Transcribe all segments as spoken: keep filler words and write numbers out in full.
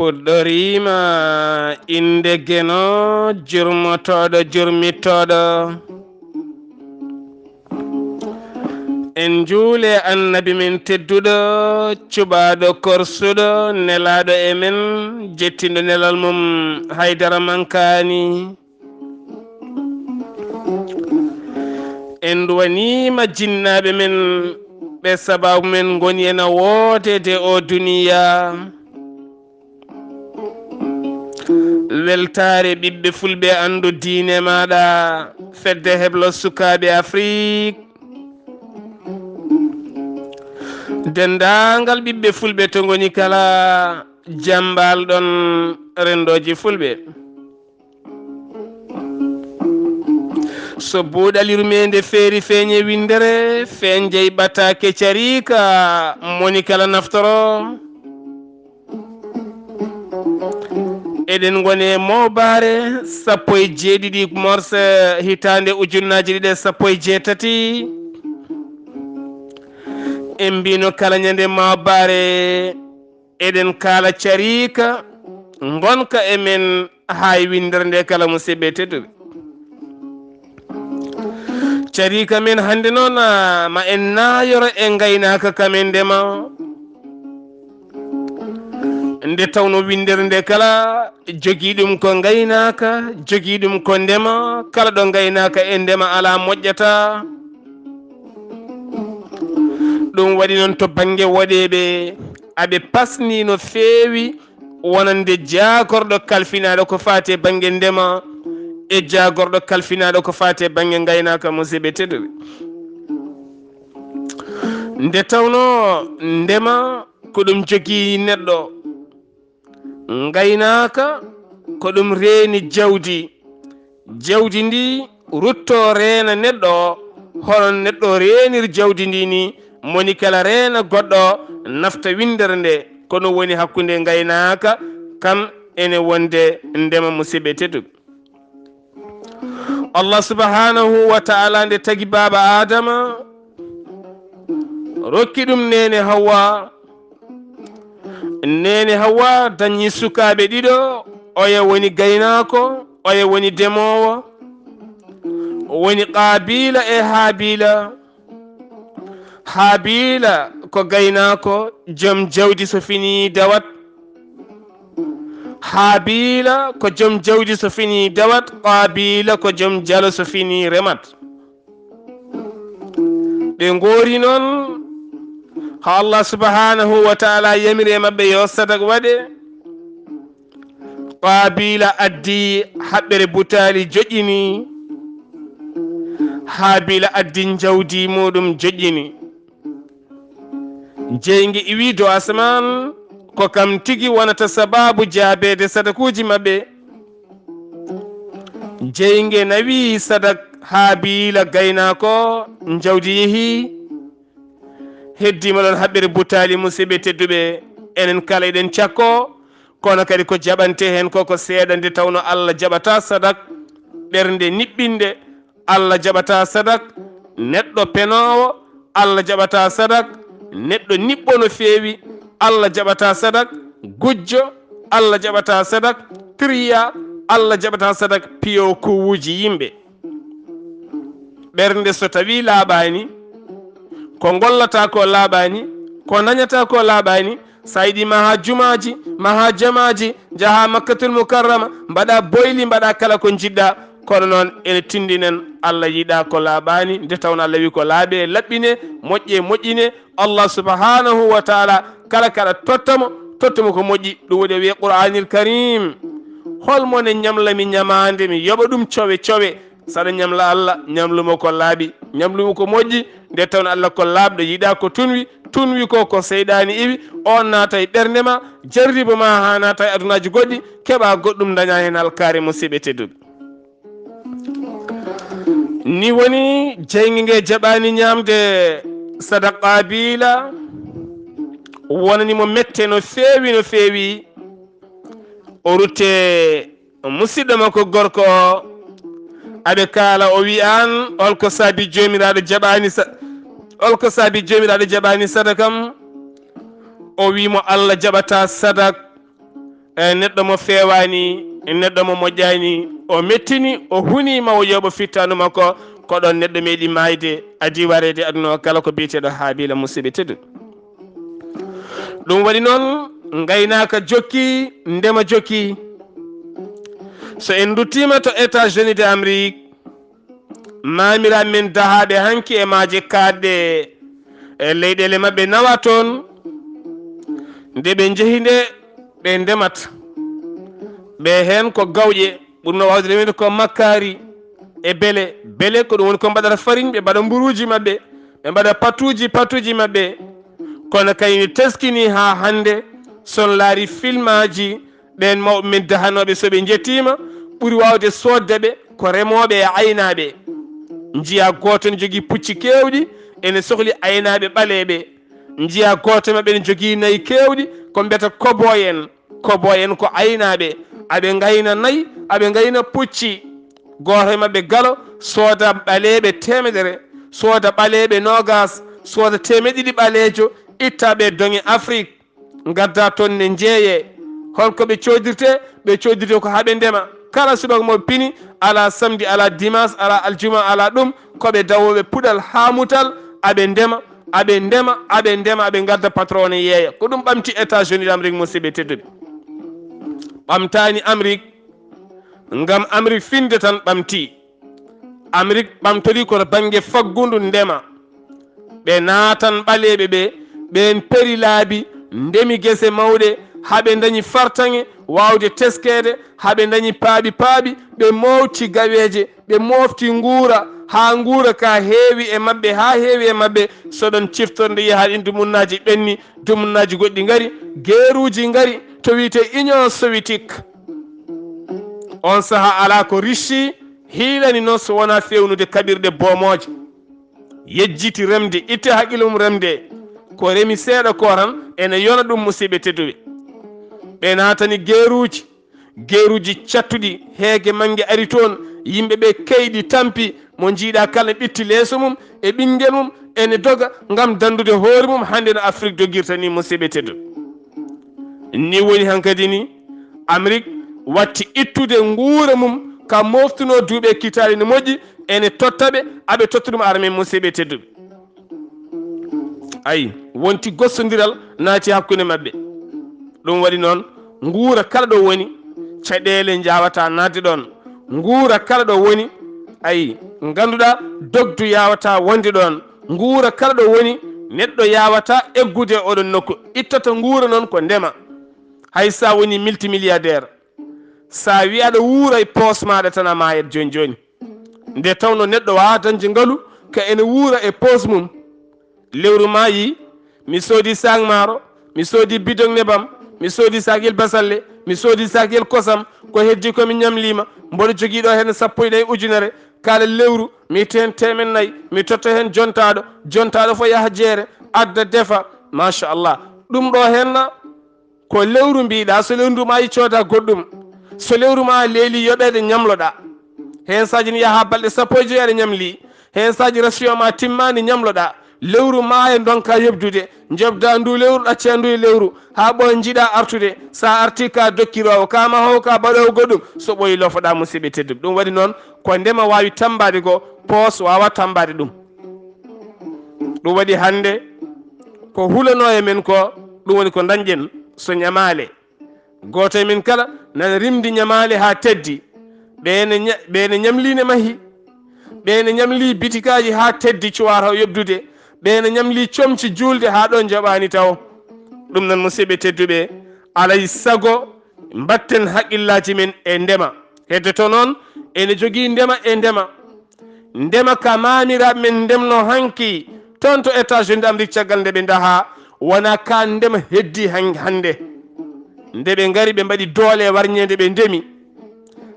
Fuɗɗoriima innde Geno, jurmotooɗo, jurmittooɗo. En njuule Annabi men tedduɗo, cuɓaaɗo korsuɗo, nelaaɗo e men, jettinɗo nelal mum, haydara mankaani. En nduwaniima jinnaaɓe men, ɓe sabaabu men ngoni ena woodeede oo duniya. Weltaare ɓiɓɓe fulɓe, anndu diine maaɗa, fedde heblo sukaaɓe Afrik. Denndaangal ɓiɓɓe fulɓe to ngoni kala, jam mbaal-ɗon renndooji fulɓe. So buuɗal yurmeende feeri feeñe winndere, feeñjey ɓataake cariika, moni kala naftoro. Eɗen ngoni e moobaare sappo e jeeɗiɗi morse hitaande ujunnaaje ɗiɗi e sappo e jeetati. En mbino kala ñande moobaare eɗen kaala cariika ngonka e men haa e winndere nde kala, musidɓe tedduɓe. Cariika men hannde noon, ah, ma en naayoro e ngaynaaka ka men ndema. Nde tawno winndere nde kala jogii ɗum ko ngaynaaka, jogii ɗum ko ndema, kala ɗo ngaynaaka e ndema alaa moƴƴata. Ɗum waɗi noon to bannge woɗeeɓe, aɓe pasni no feewi wonande jaagorɗo kalfinaaɗo ko faati e bannge ndema e jaagorɗo kalfinaaɗo ko faati e bannge ngaynaaka, musidɓe tedduɓe. Nde tawno ndema ko ɗum jogii neɗɗo, ngaynaaka ko ɗum reeni jawdi. Jawdi ndi rutto reena neɗɗo o, hono neɗɗo reenir jawdi ndi ni, moni kala reena goɗɗo o, nafta winndere nde. Ko ɗum woni hakkunde ngaynaaka kam ene wonde ndema, musidɓe tedduɓe. Allah subhanahu wa ta'ala nde tagi baaba Adama, rokki ɗum neene Hawwa. Neene Hawwa dañi sukaaɓe ɗiɗo, oya woni gaynaako, oya woni demoowo. Woni Qaabila e Haabila. Haabila ko gaynaako, jom jawdi so fini dawat. Haabila ko jom jawdi so fini dawat, Qaabila ko jom jalo so fini remat. Ɓe ngoori noon, haa Allah subhanahu wa ta'ala yamiri e maɓɓe yo sadak waɗe. Qaabila addi haɓɓere butaali joƴƴini, Haabila addi njawdi muɗum joƴƴini. Jeynge iwi dow asamaan, ko kam tigi wonata sabaabu jaabeede sadakuuji maɓɓe. Jeynge nawi sadak Haabila gaynaako, njawdi yehi. Heddiima ɗoon haɓɓere butaali, musidɓe tedduɓe, enen kala eɗen cakkoo, kono kadi ko jaɓantee heen ko, ko seeɗa, nde tawnoo Allah jaɓataa sadak ɓernde niɓɓinnde, Allah jaɓataa sadak neɗɗo penoowo, Allah jaɓataa sadak neɗɗo niɓɓo no feewi, Allah jaɓataa sadak gujjo, Allah jaɓataa sadak triya, Allah jaɓataa sadak piyo kuuwuuji yimɓe. Ɓernde so tawii laaɓaani, ko ngollata ko laaɓaani, ko ndañata ko laaɓaani, so a yiɗi maha jumaaji, maha jamaaji, njaha Makkatul Mukarrama, mbaɗa boyli, mbaɗa kala ko njiɗɗa, kono noon ene tinndinen Allah yiɗa ko laaɓaani, nde tawnoo Allah wi ko laaɓe, laɓɓine, moƴƴe, moƴƴine. Allah subhanahu wa ta'ala, kala kaɗa totta mo, totta mo ko moƴƴi. Ɗum waɗi o wiye Qur'anil Karim, hol mo ne ñamla mi ñamaande, mi yoɓa ɗum cowe cowe? Saɗa ñamla Allah, ñamlu mo ko laaɓi, ñamlu mo ko moƴƴi, nde tawnoo Allah ko laaɓɗo, yiɗa ko tunwi, tunwi ko ko seyɗaani iwi, oon naata e ɓernde ma, jarriba ma haa naata e adunaaji goɗɗi, keɓa goɗɗum, daña heen halkaare, musidɓe tedduɓe. Ni woni jeynge nge jaɓaani ñaamde sadak Qaabila, wonani mo mette no feewi, no feewi. O rutte musidɗo makko gorko o, aɓe kaala, o wi aan, hol ko saabi Joomiraaɗo jaɓaani sa-, hol ko saabi Joomiraaɗo jaɓaani sadakam? O wi mo, Allah jaɓataa sadak e neɗɗo mo feewaani, e neɗɗo mo moƴƴaani, o mettini, o huni mawoyooɓe fittaandu makko, ko ɗoon neɗɗo meeɗi maayde, adii wareede aduna o kala ko biyeteeɗo Haabila, musidɓe tedduɓe. Ɗum waɗi noon, ngaynaaka jokki, ndema jokki. So en nduttiima to États-Unis d'Amérique, maamiraaɓe men dahaaɓe hanki e maaje kaaɗɗe e leyɗeele maɓɓe nawa toon, nde ɓe njehi nde ɓe ndemat. Ɓe heen ko gawƴe, ɓurno waawde remede ko makkaari e bele. Bele ko ɗum woni ko mbaɗata farine, ɓe mbaɗa mburuuji maɓɓe, ɓe mbaɗa patuuji, patuuji maɓɓe. Kono kay ne teskini haa hannde, so on laari filmaaji, ɓeen mawɓe men dahanooɓe, so ɓe njettiima, ɓuri waawde soodde ɓe ko remooɓe e aynaaɓe. Njiyaa gooto ne jogii pucci keewɗi, ene sohli aynaaɓe ɓaleeɓe. Njiyaa gooto e maɓɓe ne jogii nayi keewɗi, ko mbiyata kobooy en. Kobooy en ko aynaaɓe, aɓe ngayna nayi, aɓe ngayna pucci. Gooto e maɓɓe galo sooda ɓaleeɓe teemedere, sooda ɓaleeɓe noogaas, sooda teemeɗɗe ɗiɗi ɓaleejo, itta ɓe doŋe Afrik. Ngadda toon ne njeeyee. Hol ko ɓe coodirtee? Ɓe coodirtee ko haa ɓe ndema. Kala subaka mo pini, alaa samedi, alaa dimanche, alaa aljuma, alaa ɗum, ko ɓe dawooɓe puɗal haa mutal, aɓe ndema, aɓe ndema, aɓe ndema, aɓe ngadda patron ne yeeya. Ko ɗum ɓamti États-Unis d'Amérique, musidɓe tedduɓe. Ɓamtaani Amérique, ngam Amérique finde tan ɓamti. Amérique ɓamtori koto bannge faggundu ndema. Ɓe naatan ɓaleeɓe ɓe, ɓeen peri laabi, ndemi gese mawɗe, haa ɓe ndañi fartaŋŋe waawde teskeede, haa ɓe ndañi paaɓi paaɓi, ɓe moofti gaweeje, ɓe moofti nguura, haa nguura ka heewi e maɓɓe, haa heewi e maɓɓe. So ɗon ciftorde yaha ɗin dumunnaaji ɓenni, dumunnaaji goɗɗi ngari, geeruuji ngari, to wiyetee Union Soviétique. On sahaa alaa ko Russie hiilani noon so wonaa feewnude kaɓirɗe boomooje. Yejjiti remde, itte haqqille mum remde. Ko remi seeɗa ko tan ene yona ɗum, musidɓe tedduɓe. Ɓe naatani geeruuji, geeruuji cattuɗi, heege mannge ari toon, yimɓe ɓe keyɗi, tampi, mo njiiɗa kala ɓitti leeso mum e ɓinngel mum ene doga ngam danndude hoore mum, hannde no Afrik dogirta ni, musidɓe tedduɓe. Ni woni hankadi ni, Amérique watti ittude nguura mum ka moftuno duuɓi e kitaali no moƴƴi, ene totta ɓe, aɓe totta ɗum armée, musidɓe tedduɓe. Ayi, wonti gossondiral naati hakkunde maɓɓe. Ɗum waɗi noon, nguura kala ɗo woni, caɗeele njaawata naatde ɗoon. Nguura kala ɗo woni, ayi, ngannduɗaa dogdu yaawata wonde ɗoon. Nguura kala ɗo woni, neɗɗo yaawata eggude e oɗon nokku. Ittata nguura noon ko ndema. Hay sa woni multimilliardaire, sa wi aɗa wuura e poos maɗa tan a maayat jooni jooni. Nde tawno neɗɗo wawa dañde ngalu ka ene wuura e poos mum. Lewru maayi, mi soodi saak maaro, mi soodi bidon nebam, mi soodi saak yel basalle, mi soodi saak yel kosam, ko heddi ko mi ñamliima, mboɗo jogii ɗo heen sappo e nayi ujunere. Kala lewru, mi itta heen teemen nayi, mi totta heen jontaaɗo, jontaaɗo fof yaha jeere, adda defa. Machallah. Ɗum ɗo heen na, ko lewru mbiɗa, so lewru ndu maayi cooda goɗɗum. So lewru ma leeli yoɓeede ñamloɗa. Heen saji ne yaha balɗe sappo e joyi aɗa ñamli. Heen saji ration ma timmaani ñamloɗa. Lewru maaya ndonka yoɓdude. Njoɓda ndu lewru, ɗacca ndu e lewru. Haa ɓooya njiɗa artude. Sa arti ka dokkiroowo, ka mahoowo, ka baɗoowo goɗɗum. So ɓooyi lofoɗa, musidɓe tedduɓe. Ɗum waɗi noon ko ndema waawi tammbaade ko, poos waawa tammbaade ɗum. Ɗum waɗi hannde ko hulanoo e men ko, ɗum woni ko ndañɗen so ñamaale. Gooto e men kala nana rimdi ñamaale haa teddi. Ɓe ne ña-, ɓe ne ñamli ne mahi. Ɓe ne ñamli bitikaaji haa teddi cuwaata o yoɓdude. Ɓe ne ñamli comci juulde haa ɗo njoɓaani taw. Ɗum noon, musidɓe tedduɓe, alay sago mbatten haqqillaaji men e ndema. Heddoto noon, ene jogii ndema e ndema. Ndema ka maamiraaɓe men ndemno hanki toon to États-Unis d'Amérique, caggal nde ɓe ndaha, wona ka ndema heddi han-, hannde. Nde ɓe ngari, ɓe mbaɗi doole e warñeende, ɓe ndemi.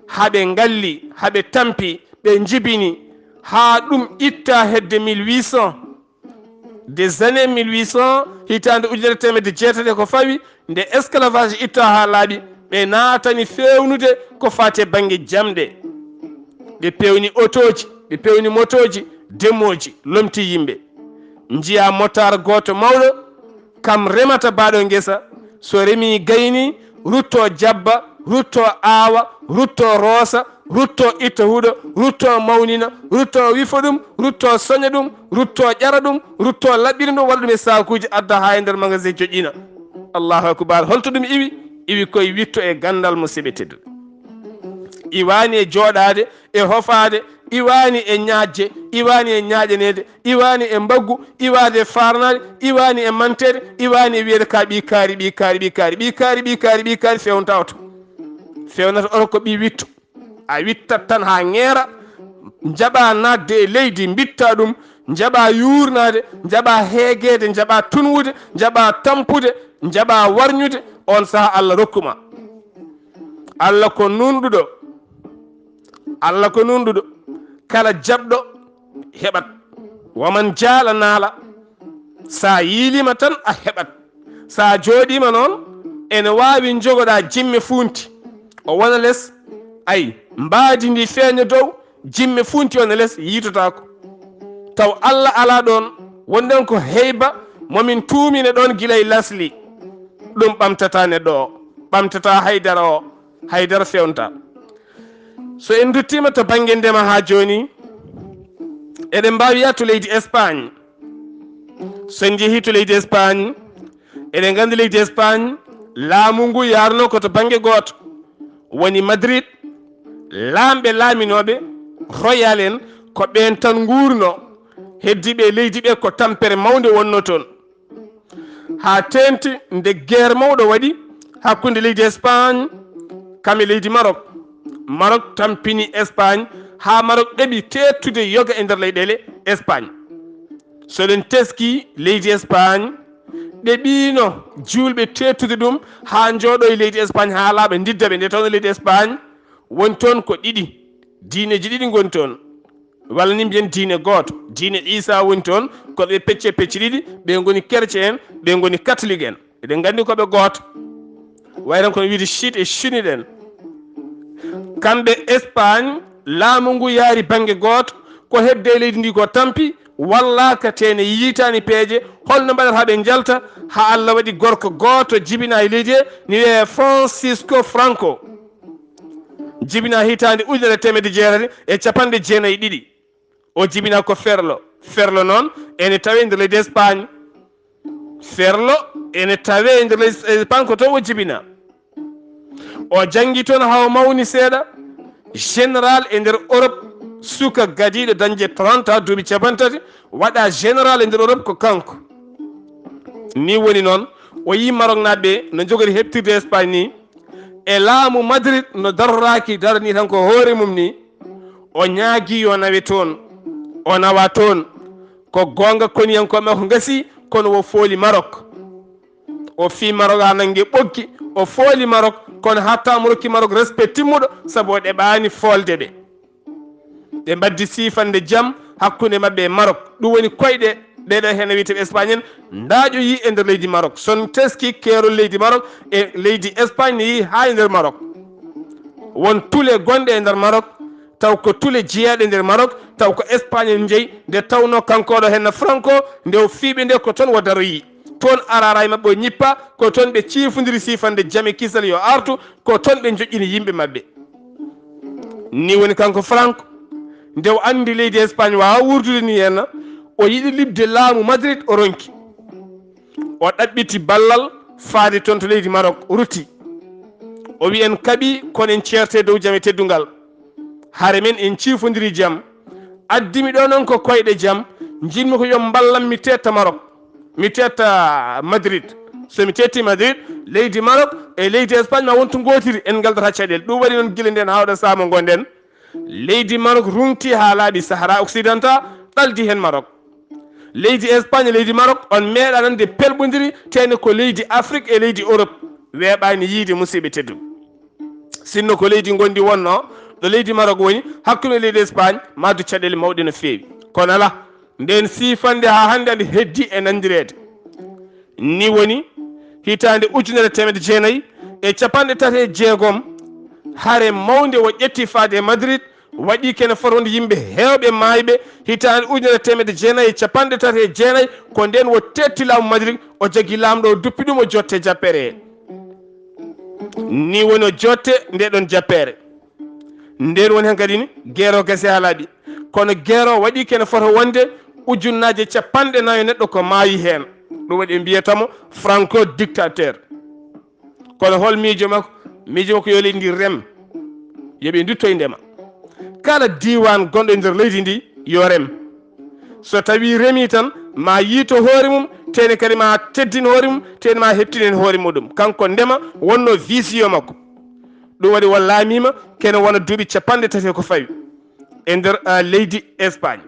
Haa ɓe ngalli, haa ɓe tampi, ɓe njibini, haa ɗum itta hedde mille huit cents. Des années mille huit cents, hitaande ujunere teemedde jeetati e ko fawi, nde esclavage itta haa laaɓi, ɓe naatani feewnude ko faati e bannge jamɗe. Ɓe peewni otooji, ɓe peewni motooji, demooji, lomti yimɓe. Njiya motaar gooto mawɗo, kam remata baaɗo ngesa, so remi gayni, rutto jabba, rutto aawa, rutto roosa, rutto itta huɗo, rutto mawnina, rutto wifo ɗum, rutto soña ɗum, rutto ƴara ɗum, rutto laɓɓina ɗum, waɗa ɗum e saakuuji, adda haa e nder magasin joƴƴina. Allahu akbar. Holto ɗum iwi? Iwi koye witto e ganndal, musidɓe tedduɓe. Iwaani e jooɗaade, e hofaade, iwaani e ñaajje, iwaani e ñaaƴaneede, iwaani e mbaggu, iwaade e faarnaade, iwaani e manteede, iwaani e wiyeede ka ɓii kaari, ɓii kaari, ɓii kaari, ɓii kaari, ɓii kaari, ɓii kaari, fewnta oto. Fewnata oto ko ɓii witto. A wittat tan haa ŋeera, njaɓa naatde e leydi, mbitta ɗum, njaɓa yuurnaade, njaɓa heegeede, njaɓa tunwude, njaɓa tampude, njaɓa warñude, on saha Allah rokkuma. Allah ko nunɗuɗo. Allah ko nunɗuɗo. Kala jaɓɗo heɓat. Waman jaala naala. Sa yiilima tan a heɓat. Sa jooɗima noon, ene waawi jogoɗa jimme funti. O wona les, ay, mbaadi ndi feeña dow, jimme funti wona les, yiitotako. Taw Allah ala ɗoon, wonɗen ko heyba, momin tuumina ɗoon gila e lasli. Ɗum ɓamtata neɗɗo o, ɓamtata haydara o, haydara fewnta. So en nduttiima to bannge ndema haa jooni, eɗen mbaawi yaha to leydi Espagne. So en njehii to leydi Espagne, eɗen nganndi leydi Espagne, laamu ngu yaarno ko to bannge gooto. Woni Madrid, laamɓe laaminooɓe, royal en, ko ɓeen tan nguurno. Heddiiɓe e leydi ɓe ko tampere mawnde wonno toon. Haa teeŋti nde guerre mawɗo waɗi hakkunde leydi Espagne kam e leydi Maroc. Maroc tampini Espagne haa Maroc ɗeɓi teettude yoga e nder leyɗeele Espagne. So ɗen teski leydi Espagne, ɗeɓiino juulɓe teettude ɗum haa njooɗo e leydi Espagne haa laaɓa ndidda ɓe. Nde tawno leydi Espagne woni toon ko ɗiɗi, diineeji ɗiɗi ngoni toon. Walla ni mbiyen diine gooto. Diine Iisaa woni toon, kono ɓe pecce pecce ɗiɗi, ɓe ngoni chrétien en, ɓe ngoni catholique en. Eɗen nganndi ko ɓe gooto. Wayi tan kono wiide chiite e sunnite en. Kamɓe Espagne, laamu ngu yaari bannge gooto, ko hedde e leydi ndi ko tampi, walla ka teene yiitaani peeje, holno mbaɗata ɓe njalta, haa Allah waɗi gorko gooto jibina e leydi he, ni wiyee Francisco Franco. Jibina hitaande ujunere teemedde jeetati e capanɗe jeenayi e ɗiɗi. O jibina ko Ferlo. Ferlo noon ene tawee nder leydi Espagne. Ferlo ene tawee nder leydi Espagne, ko toon o jibina. O janngi toon haa o mawni seeɗa. Général e nder Europe, suka gadiiɗo dañde trente ans, duuɓi cappanɗe tati, waɗa général e nder Europe ko kanko. Ni woni noon, o yii Maroknaaɓe ɓe no njogori heɓtirde Espagne ni, e laamu Madrid no daroraaki, daranii tan ko hoore mum ni. O ñaagii yo nawe toon, o nawa toon. Ko goonga, koniyankooɓe makko ngasii, kono o fooli Marok. O fii Marok haa nanngi ɓoggi, o fooli Marok, kono hatta omo rokki Marok respect timmuɗo, sabu o ɗeɓaani foolde ɓe. Ɓe mbaddi siifannde jam hakkunde maɓɓe e Marok. Ɗum woni koyɗe ɗeɗo heen wiyeteeɓe Espagne en ndaaƴoyii e nder leydi Marok. So on teskii keerol leydi Marok e leydi Espagne, ne yehi haa e nder Marok. Won tule gonɗe e nder Marok, taw ko tule jeyeeɗe nder Marok, taw ko Espagne en njeyi, nde tawnoo kanko ɗo heen Franco, nde o fii ɓe nde ko toon o daroyii. Toon araara e maɓɓe o ñippa, ko toon ɓe ciifondiri siifannde jam e kisal yo artu, ko toon ɓe njoƴƴini yimɓe maɓɓe. Ni woni kanko Franco, nde o anndi leydi Espagne waawaa wuurdude ni henna, o yiɗi liɓde laamu Madrid, o ronki. O ɗaɓɓiti ballal faade toon to leydi Marok, o rutti. O wi en kaɓii, kono en ceerte dow jam e teddungal. Hare men en ciifondiri jam. Addimi ɗo noon ko koyɗe jam, njiɗmi ko yo mballam mi teetta Marok. Mi teetta Madrid. So mi tetti Madrid, leydi Marok e leydi Espagne ma wontu ngootiri, en ngaldata caɗeele. Ɗum waɗi noon gila ndeen haa oɗo sahaa mo ngonɗen. Leydi Marok runti haa laaɓi Sahara Occidental, ɗaldi heen Marok. Leydi Espagne e leydi Marok, on meeɗa nande pelɓondiri, tene ko leydi Afrique e leydi Europe. Weeɓaani yiide, musidɓe tedduɓe. Sinno ko leydi ngondi wonno, ɗo leydi Marok woni, hakkunde leydi Espagne, ma du caɗeele mawɗe no feewi. Kono alaa, nden siifannde haa hannde andi heddi e nandireede. Ni woni, hitaande ujunere teemedde jeenayi e capanɗe tati e jeegom, hare mawnde o ƴetti faade e Madrid, waɗi kene fotwonde yimɓe heewɓe maayɓe, hitaande ujunere teemedde jeenayi e capanɗe tati e jeenayi, ko nden o tetti laamu Madrid, o jaggi laamɗo o duppi ɗum o jotte jappere. Ni woni o jotte nde ɗon jappeere. Nden woni hankadi ni geero gasi haa laaɓi. Kono geero waɗi kene fota wonde ujunnaaje capanɗe nayo neɗɗo ko maayi heen. Ɗum waɗi ɓe mbiyata mo Franco dictateur. Kono hol miijo makko? Miijo makko yo leydi ndi rem. Yo ɓe ndutto e ndema. Kala diiwaan gonɗo e nder leydi ndi yo rem. So tawi remi tan, ma yiito hoore mum, tene kadi ma teddin hoore mum, tene ma heɓtinen hoore muɗum. Kanko ndema wonno vision makko. Ɗum waɗi o laamiima kene wona duuɓi capanɗe tati ko fawi e nder, ah, leydi Espagne.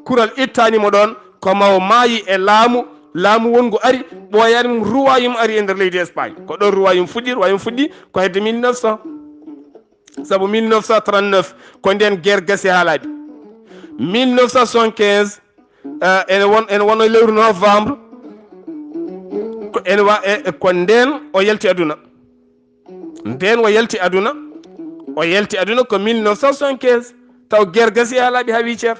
Kural ittani mo ɗoon ko ma o maayi e laamu, laamu wongu ari, ɓooyaani mum, royaume ari e nder leydi Espagne. Ko ɗoon royaume fuɗɗi, royaume fuɗɗi ko hedde mille neuf cent. Sabu mille neuf cent trente-neuf ko ndeen guerre gasi haa laaɓi. Mille neuf cent soixante-quinze, eh, ene won-, ene wonno lewru novembre, ko ene wa-, e, e, ko ndeen o yalti aduna. Ndeen o yalti aduna, o yalti aduna ko mille neuf cent soixante-quinze, taw guerre gasi haa laaɓi haa wii cer.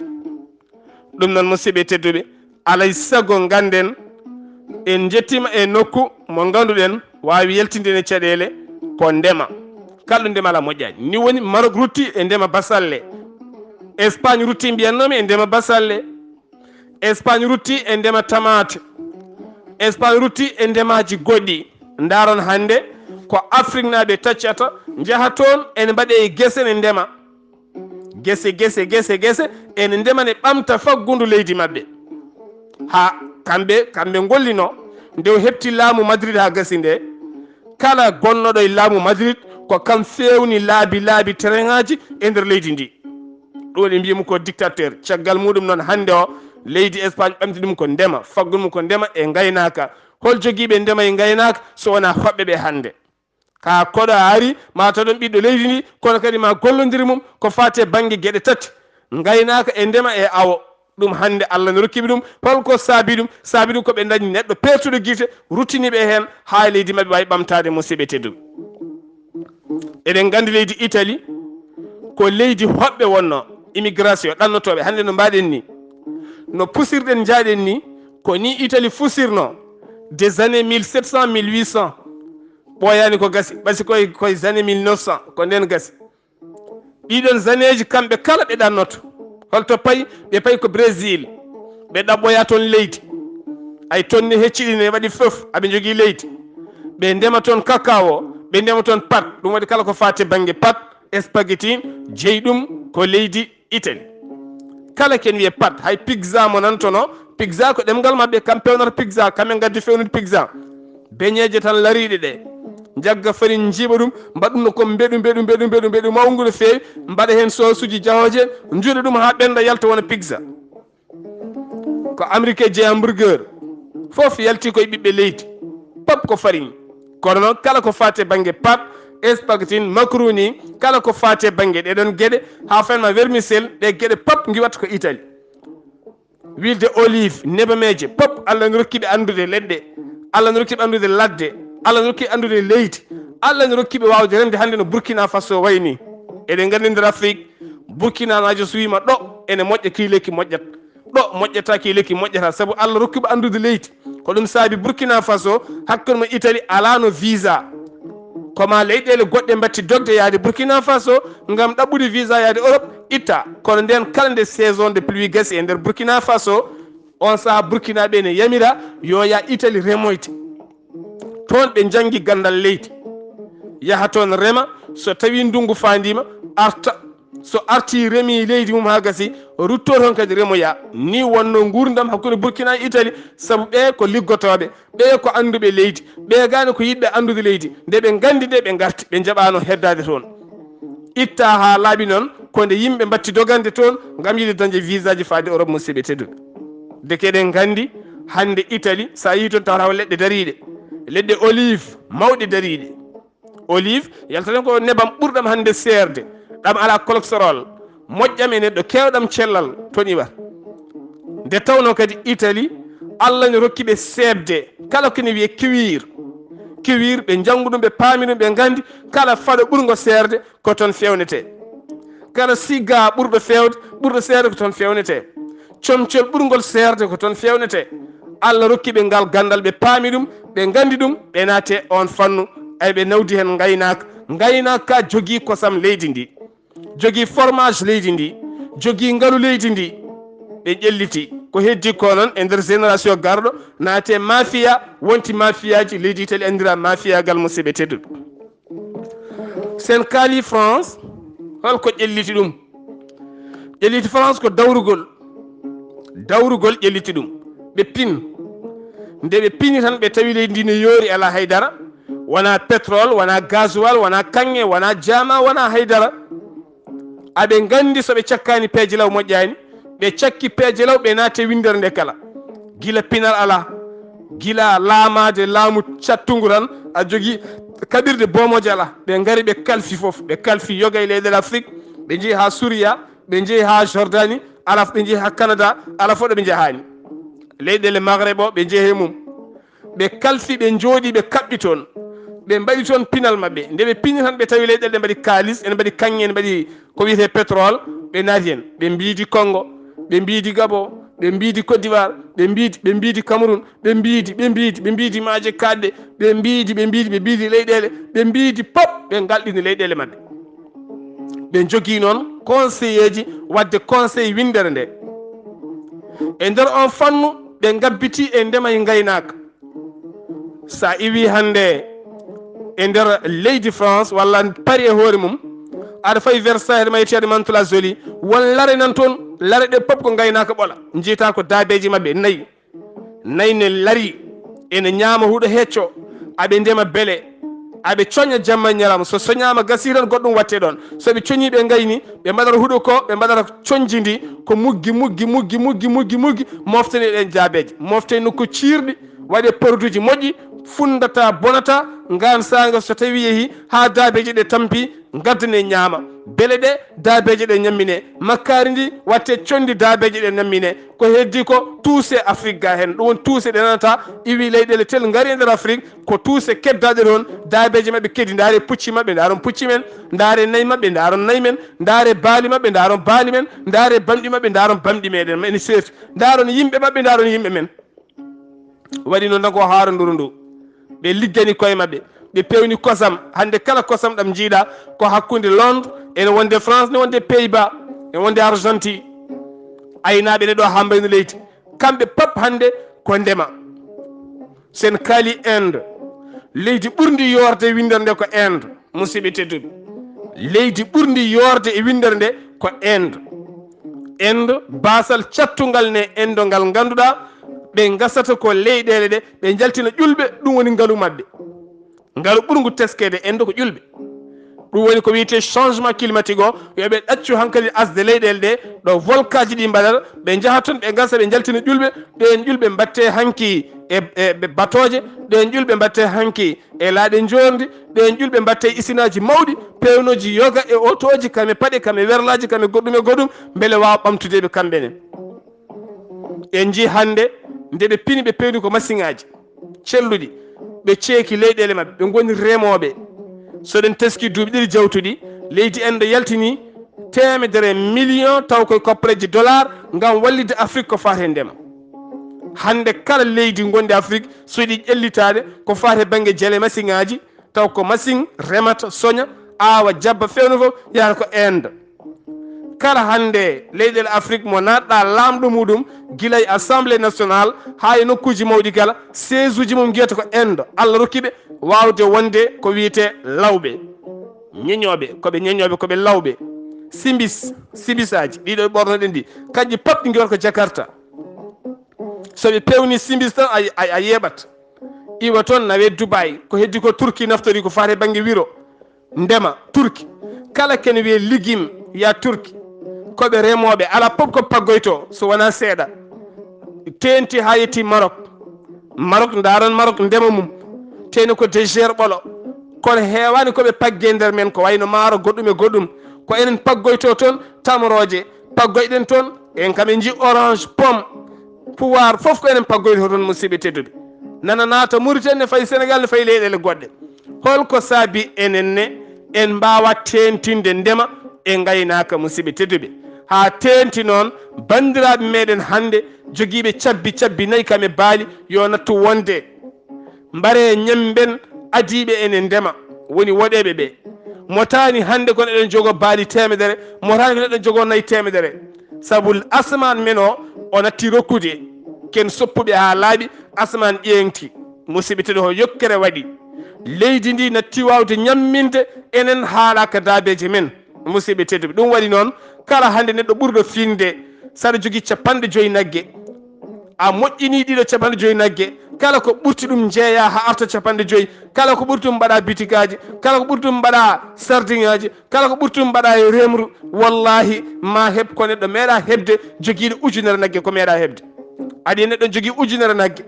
Ɗum noon, musidɓe tedduɓe, alay sago ngannden en njettiima e nokku mo ngannduɗen waawi yaltinde en e caɗeele ko ndema. Kala ɗo ndema alaa moƴƴaani. Ni woni Maroc rutti e ndema basalle. Espagne rutti, mbiyatnoomi, e ndema basalle. Espagne rutti e ndema tamaate. Espagne rutti e ndemaaji goɗɗi. Ndaaron hannde ko Afriknaaɓe taccata, njaha toon, ene mbaɗe e gese ne ndema. Gese, gese, gese, gese, ene ndema ne ɓamta faggundu leydi maɓɓe. Haa kamɓe, kamɓe ngollino nde o heɓti laamu Madrid haa gasi nde, kala gonnoɗo e laamu Madrid ko kam feewni laabi, laabi tereŋaaji e nder leydi ndi. Ɗum woni mbiyi mo ko dictateur. Caggal muɗum noon hannde o, leydi Espagne ɓamti ɗum ko ndema, faggudu mum ko ndema e ngaynaaka. Hol jogiiɓe ndema e ngaynaaka so wonaa hoɓɓe ɓe hannde? Kaa koɗo a ari, ma taw ɗon ɓiɗɗo leydi ndi, kono kadi ma gollondir mum ko faati e bannge geɗe tati, ngaynaaka e ndema e awo. Ɗum hannde Allah ne rokki ɓe ɗum. Hol ko saabi ɗum? Saabi ɗum ko ɓe ndañi neɗɗo peertuɗo gite, ruttini ɓe heen, haa leydi maɓɓe waawi ɓamtaade, musidɓe tedduɓe. Eɗen nganndi leydi Italie ko leydi hoɓɓe wonno, immigration, ɗannotooɓe. Hannde no mbaɗen ni, no pusirɗen njaaɗen ni, ko ni Italie fusirno des années mille sept cents, mille huit cents. Ɓooyaani ko gasi, ɓasi koye, koye années mille neuf cents, ko ndeen gasi. Ɗiɗon zaneeji kamɓe kala ɓe ɗannoto. Holto payi? Ɓe payi ko Brésil. Ɓe ɗaɓɓoya toon leydi. Ay toon ne hecciɗi ne waɗi fof, aɓe njogii leydi. Ɓe ndema toon kakao, ɓe ndema toon pat. Ɗum waɗi kala ko faati e bannge pat, spaghetti, jeyi ɗum ko leydi Italie. Kala ken wiye pat, hay pizza mo nantono, pizza ko ɗemngal maɓɓe, kam pewnata pizza, kamɓe ngaddi fewnude pizza. Beñeeje tan lariiɗe ɗe, njagga farine, njiiɓa ɗum, mbaɗa ɗum no ko mbeɗu, mbeɗu, mbeɗu, mbeɗu, mbeɗu mawngu no feewi, mbaɗa heen soosuuji jahooje, njuuɗa ɗum haa ɓennda, yalta wona pizza. Ko Amérique jeyi hamburger, fof yalti koye ɓiɓɓe leydi, pop ko farine. Kono noon, kala ko faati e bannge pat, spaghetti, macaroni, kala ko faati e bannge ɗee ɗoon geɗe, haa fenma vermicelle, ɗee geɗe pop ngiwata ko Italie. Huile d'olive, nebameeje, pop Allah ne rokki ɓe anndude leɗɗe, Allah ne rokki ɓe anndude ladde, Allah ne rokki ɓe anndude leydi, Allah ne rokki ɓe waawde remde hannde no Burkina Faso wayi ni. Eɗen nganndi nder Afrique, Burkinanaajo so wiima ɗo ene moƴƴa, kii lekki moƴƴat, ɗo moƴƴata, kii lekki moƴƴata, sabu Allah rokki ɓe anndude leydi. Ko ɗum saabi Burkina Faso, hakkunde mo Italie, alaano visa. Ko ma leyɗeele goɗɗe mbatti dogde yaade Burkina Faso ngam ɗaɓɓude visa yaade Europe, itta. Kono ndeen, kala nde saison de pluie gasi e nder Burkina Faso, on sahaa Burkinaaɓe ne yamira yo yaa Italie remoyde. Toon ɓe njanngi ganndal leydi. Yaha toon rema, so tawii ndunngu faandiima, arta. So artii, remii leydi mum haa gasi, ruttoo toon kadi remoya. Nii wonnoo nguurndam hakkunde Burkina e Italie, sabu ɓee ko liggotooɓe, ɓee ko annduɓe leydi, ɓee gaa ne ko yiɗɓe anndude leydi. Nde ɓe nganndi nde, ɓe ngarti, ɓe njaɓaano heddaade toon. Ittaa haa laaɓi noon, ko nde yimɓe mbatti dogande toon ngam yiɗde dañde visaaji faade Europe, musidɓe tedduɓe. Ndeke eɗen nganndi, hannde Italie, so a yehii toon, tawata ko leɗɗe dariiɗe, leɗɗe olive mawɗe dariiɗe. Olive, yaltaten ko nebam ɓurɗam hannde seerde, ɗam alaa cholestérol, moƴƴam e neɗɗo, keewɗam cellal, toon iwata. Nde tawnoo kadi Italie, Allah ne rokki ɓe seeɓde, kala ko ne wiyee kiwiir. Kiwiir, ɓe njanngu ɗum, ɓe paami ɗum, ɓe nganndi kala faɗo ɓurngo seerde ko toon feewnetee. Kala siga ɓurɗo feewde, ɓurɗo seerde ko toon feewnetee. Comcol ɓurngol seerde ko toon feewnetee. Allah rokki ɓe ngal ganndal, ɓe paami ɗum, ɓe nganndi ɗum, ɓe naati e oon fannu, Ay, ɓe nawdi heen ngaynaaka. Ngaynaaka ka jogii kosam leydi ndi, jogii fromage leydi ndi, jogii ngalu leydi ndi. Ɓe ƴelliti. Ko heddi ko noon e nder génération garɗo, naate mafia, wonti mafiaji. Leydi Italie anndira mafiagal, musidɓe tedduɓe. Sen kaali France, holko ƴelliti ɗum? Ƴelliti France ko dawrugol. Dawrugol ƴelliti ɗum. Ɓe pin. Nde ɓe pini tan, ɓe tawi leydi ndi ne yoori, alaa haydara. Wonaa pétrole, wonaa gasoil, wonaa kaŋŋe, wonaa jaama, wonaa haydara. Aɓe nganndi so ɓe cakkaani peeje law moƴƴaani, ɓe cakki peeje law, ɓe naati e winndere nde kala. Gila pinal alaa, gila laamaade laamu cattungu tan, a jogii kaɓirɗe boomooje alaa. Ɓe ngari, ɓe kalfi fof, ɓe kalfi yoga e leyɗeele Afrik, ɓe njehi haa Suriya, ɓe njehi haa Jordanie, alaa fof ɓe njehi haa Canada, alaa fof ɗo ɓe njahaani. Leyɗeele Maghreb o, ɓe njehi e mum. Ɓe kalfi, ɓe njooɗi, ɓe kaɓɓi toon. Ɓe mbaɗi toon pinal maɓɓe. Nde ɓe pini tan, ɓe tawi leyɗeele ɗe mbaɗi kaalis, ene mbaɗi kaŋŋe, ene mbaɗi ko wiyetee pétrole, ɓe naati heen. Ɓe mbiidi Congo, ɓe mbiidi Gabon, ɓe mbiidi Côte d'Ivoire, ɓe mbiidi, ɓe mbiidi Cameroun, ɓe mbiidi, ɓe mbiidi, ɓe mbiidi maaje kaaɗɗe, ɓe mbiidi, ɓe mbiidi, ɓe mbiidi leyɗeele, ɓe mbiidi pop, ɓe ngalɗini leyɗeele maɓɓe. Ɓe njogii noon conseiller ji, waɗde conseil winndere nde. E nder on fannu, ɓe ngabbitii e ndema e ngaynaaka. So a iwii hannde e nder leydi France walla Paris e hoore mum, aɗa fayi Versailles, aɗa mayti, aɗa Mantes-la-Jolie, won lare nan toon, lare ɗe pop ko ngaynaaka ɓola. Njiytaa ko daabeeji maɓɓe nayi. Nayi ne lari, ene ñaama huɗo hecco, aɓe ndema beele, aɓe coña jamma e ñalawma. So soñaama gasii tan, goɗɗum waɗtee ɗoon. So ɓe coñii, ɓe ngayni, ɓe mbaɗata huɗo ko, ɓe mbaɗata coñji ndi, ko muggi, muggi, muggi, muggi, muggi, muggi, moftani ɗeen daabeeji. Moftee nokku ciirɗi, waɗee produit ji moƴƴi, funndataa, bonataa, ngaan saanga so tawii yehii haa daabeeji ɗe tampi, ngaddane ñaama. Beele ɗe, daabeeje ɗe ñammine. Makkaari ndi, watte conndi, daabeeje ɗe ñammine. Ko heddi ko, tuuse Afrik ga heen. Ɗum woni tuuse ɗe nanata, iwi leyɗeele tel ngari e nder Afrik, ko tuuse keddaaɗe toon, daabeeje maɓɓe kedi. Ndaare pucci maɓɓe, ndaaron pucci men. Ndaare nayi maɓɓe, ndaaron nayi men. Ndaare baali maɓɓe, ndaaron baali men. Ndaare bamɗi maɓɓe, ndaaron bamɗi meɗen. Ene seerti. Ndaaron yimɓe maɓɓe, ndaaron yimɓe men. Waɗi noon tan ko haaranduru ndu. Ɓe liggani koye maɓɓe. Ɓe pewni kosam. Hannde kala kosam ɗam njiiɗa ko hakkunde Londres, ene wonde France, ne wonde Pays-Bas, ene wonde Argentine. Aynaaɓe ne ɗo haa mbayno leydi. Kamɓe pap hannde ko ndema. Sen kaali Inde, leydi ɓurndi yoorde winndere nde ko Inde. Musidɓe tedduɓe, leydi ɓurndi yoorde e winndere nde ko Inde. Inde, baasal cattungal ne Inde ngal ngannduɗaa, ɓe ngasata ko leyɗeele ɗe, ɓe njaltina ƴulɓe, ɗum woni ngalu maɓɓe. Ngalu ɓurngu teskeede Inde ko ƴulɓe. Ɗum woni ko wiyetee changement climatique o, yo ɓe ɗaccu hankadi asde leyɗeele ɗe, ɗo volkaaji ɗi mbaɗata, ɓe njaha toon, ɓe ngasa, ɓe njaltina ƴulɓe, ɗeen ƴulɓe mbaɗtee hanki e, e, e batooje, ɗeen ƴulɓe mbaɗtee hanki e laaɗe njoorndi, ɗeen ƴulɓe mbaɗtee isinaaji mawɗi, peewnooji yoga e otooji, kam e paɗe, kam e werlaaji, kam e goɗɗum e goɗɗum, mbele waawa ɓamtude ɓe kamɓe ne. En njii hannde nde ɓe pini, ɓe peewni ko masiŋaaji celluɗi, ɓe ceeki leyɗeele maɓɓe, ɓe ngoni remooɓe. So ɗen teskii duuɓi ɗiɗi jawtuɗi, leydi Inde yaltini teemedere million taw koye koppareeji dollar ngam wallitde Afrik ko faati e ndema. Hannde kala leydi ngonndi Afrik, so yiɗi ƴellitaade ko faati e bannge jele masiŋaaji, taw ko masiŋ remata, soña, aawa, jabba, feewna fof, yahata ko Inde. Kala hannde leyɗeele Afrik mo naatɗa laamɗo muɗum, gila e Assemblée nationale haa e nokkuuji mawɗi kala, siège uji mum ngiyata ko Inde. Allah rokki ɓe waawde wonde ko wiyetee lawɓe. Ñeñooɓe, ko ɓe ñeñooɓe, ko ɓe lawɓe. Simbis, simbisaaji, ɗiɗo ɓe ɓornoɗen ɗi, kanƴi pap ɗi ngiyata ko Jakarta. So ɓe peewni simbis tan, a, a, a yeeɓat. Iwa toon, nawe Dubai, ko heddi ko Turki naftori ko faati e bannge wiro. Ndema, Turki. Kala ken wiye ligim, wiya Turki. Ko ɓe remooɓe, alaa pop ko paggoytoo, so wonaa seeɗa. Teenti haa yetti Maroc. Maroc, ndaaron Maroc ndema mum. Teeni ko désert ɓolo. Kono heewaani ko ɓe paggi e nder men, ko wayno maaro, goɗɗum e goɗɗum. Ko enen paggoytoo toon tamrooje. Paggoyɗen toon, en kam en njii orange, pomme, puwaar, fof ko enen paggoytoo toon, musidɓe tedduɓe. Nana naata Mauritanie, ne fayi Sénégal, ne fayi leyɗeele goɗɗe. Holko saabi enen ne en mbaawa teentinde ndema e ngaynaaka, musidɓe tedduɓe? Haa teenti noon, banndiraaɓe meɗen hannde jogiiɓe cabbi, cabbi nayi kam e baali, yo nattu wonde. Mbaree ñemben adiiɓe ene ndema, woni woɗeeɓe ɓe. Mo taani hannde kono eɗen jogo baali teemedere, mo taani kono eɗen jogo nayi teemedere. Sabu asamaan men o, o natti rokkude, ken soppuɓe haa laaɓi, asamaan ƴeeŋti. Musidɓe tedduɓe, ko yokkere waɗi. Leydi ndi natti waawde ñamminde enen haala ka daabeeje men. Musidɓe tedduɓe, ɗum waɗi noon, kala hannde neɗɗo ɓurɗo fiinde, saɗa jogii capanɗe joyi nagge, a moƴƴinii ɗiɗo capanɗe joyi nagge, kala ko ɓurti ɗum njeeya haa arta capanɗe joyi, kala ko ɓurti ɗum mbaɗa bitigaaji, kala ko ɓurti ɗum mbaɗa sardiŋaaji, kala ko ɓurti ɗum mbaɗa e remru, wallahi ma heɓ ko neɗɗo meeɗa heɓde jogiiɗo ujunere nagge ko meeɗa heɓde. Aɗa yiya neɗɗo jogii ujunere nagge,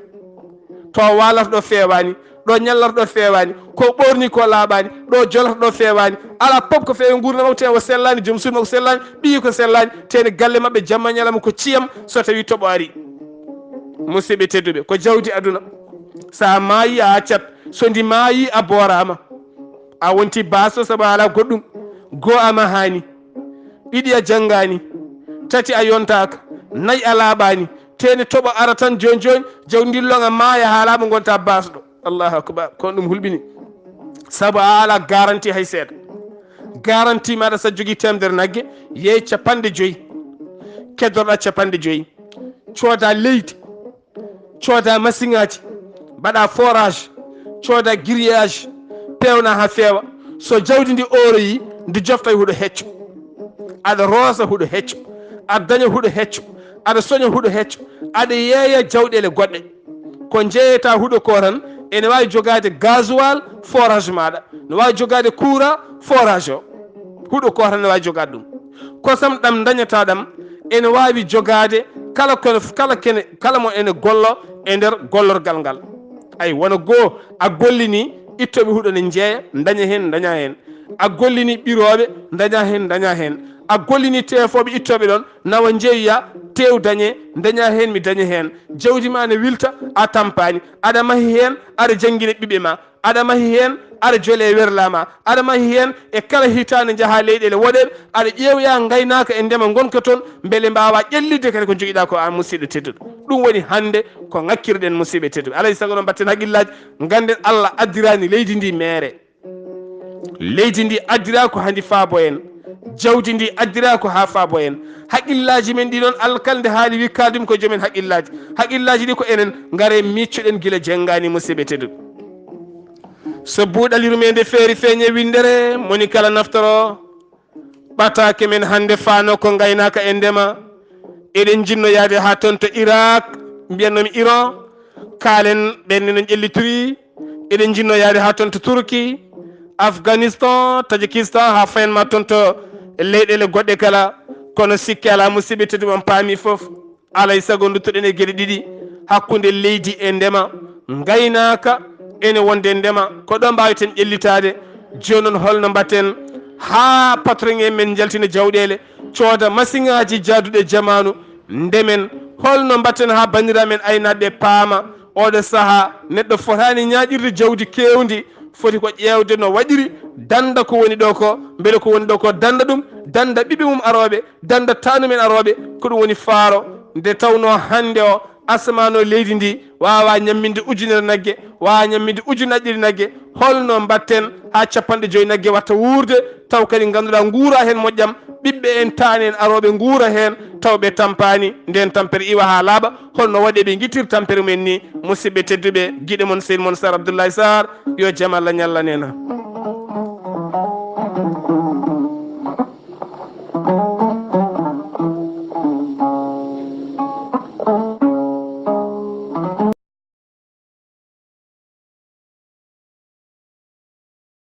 to waalata ɗo feewaani, ɗo ñallata ɗo feewaani, ko ɓoorni ko laaɓaani, ɗo jolata ɗo feewaani, alaa pop ko feewi nguurndam makko, tee o sellaani, joom suudu makko sellaani, ɓiyi ko sellaani, tee ne galle maɓɓe jamma ñalawma ko ciyam so tawii toɓo arii. Musidɓe tedduɓe, ko jawdi aduna. So a maayii a accat, so ndi maayii a booraama. A wonti baasɗo sabu a alaa goɗɗum. Goo a mahaani, ɗiɗi a janngaani, tati a yontaaka, nayi a laaɓaani, tee ne toɓo ara tan jooni jooni, jawdi ndin loŋa maaya haa laaɓa ngonta baasɗo. Allahu akbar, kono ɗum hulɓini. Sabu a alaa garanti hay seeɗa. Garanti maɗa so a jogii teemedere nagge, yeey capanɗe joyi. Keddorɗa capanɗe joyi. Cooda leydi. Cooda masiŋaaji. Mbaɗa forage. Cooda grillage. Peewna haa feewa. So jawdi ndi ooroyii, ndi jofta e huɗo hecco. Aɗa roosa huɗo hecco. Aɗa daña huɗo hecco. Aɗa soña huɗo hecco. Aɗa yeeya jawɗeele goɗɗe. Ko njeeyata huɗo ko tan, ene waawi jogaade gasoil forage maaɗa, ne waawi jogaade courant forage o. Huɗo ko tan ne waawi jogaade ɗum. Kosam ɗam ndañata ɗam, ene waawi jogaade kala ko, kala kene, kala mo ene gollo e nder gollorgal ngal. Ay, wona goo a gollini ittooɓe huɗo ne njeeya, ndaña heen, ndaña heen. A gollini ɓirooɓe, ndaña heen, ndaña heen. A gollini teefooɓe ittooɓe ɗoon, nawa njeeya, tew dañe, ndaña heen, mi daña heen. Jawdi ma ne wilta, a tampaani. Aɗa mahi heen, aɗa janngina ɓiɓɓe ma. Aɗa mahi heen, aɗa jole e werla ma. Aɗa mahi heen, e kala hitaande njaha leyɗeele woɗeeɓe, aɗa ƴeewoya ngaynaaka e ndema ngonka toon, mbele mbaawa ƴellitde kadi ko njogiɗa ko an musidɗo tedduɗo. Ɗum woni hannde ko ŋakkirɗen musidɓe tedduɓe. Alay sago noon mbatten haqillaji, ngannden Allah addirani leydi ndi meere. Leydi ndi addira ko handi faabo en. Jawdi ndi addira ko haa faabo en. Haqillaji men ɗi noon, Allah kala nde haali wi kaaldum ko joomen haqillaji. Haqillaji ɗi ko enen, ngare miccoɗen gila jengani musidɓe tedduɓe. So buuɗal yurmeende feeri feeñe winndere, moni kala naftoro ɓataake men hannde faano ko ngaynaaka e ndema. Eɗen njinno yaade haa toon to Irak, mbiyannomi Iran, kaalen ɓen no ƴellitiri. Eɗen njinno yaade haa toon to Turki, Afghanistan, Tajikistan, haa fayen ma toon to leyɗeele goɗɗe kala. Kono sikke alaa, musidɓe tedduɓe, on paami fof. Alay sago nduttoɗen e geɗe ɗiɗi, hakkunde leydi e ndema, ngaynaaka, ene wonde ndema, ko ɗo mbaaweten ƴellitaade. Jooni noon, holno mbaɗten haa patron en men njaltina jawɗeele, cooda masiŋaaji jaaduɗe jamaanu, ndemen? Holno mbaɗten haa banndiraaɓe men aynaaɓe ɓe paama oɗo sahaa neɗɗo fotaani ñaaƴirde jawdi keewndi, foti ko ƴeewde no waɗiri, dannda ko woni ɗo ko, mbele ko woni ɗo ko dannda ɗum, dannda ɓiɓɓe mum arooɓe, dannda taanum en arooɓe, ko ɗum woni faaro. Nde tawnoo hannde o, asamaan o, leydi ndi waawaa ñamminde ujunere nagge, waawaa ñamminde ujunaaji ɗiɗi nagge, holno mbaɗten haa capanɗe joyi nagge watta wuurde, taw kadi ngannduɗaa nguura heen moƴƴam, ɓiɓɓe en, taani en arooɓe nguura heen, taw ɓe tampaani, ndeen tampere iwa haa laaɓa, holno waɗi ɓe ngittir tampere mumen ni? Musidɓe tedduɓe, giɗo mon, sehil mon Sar Abdoulaye Sarr, yo jam Allah ñallan en.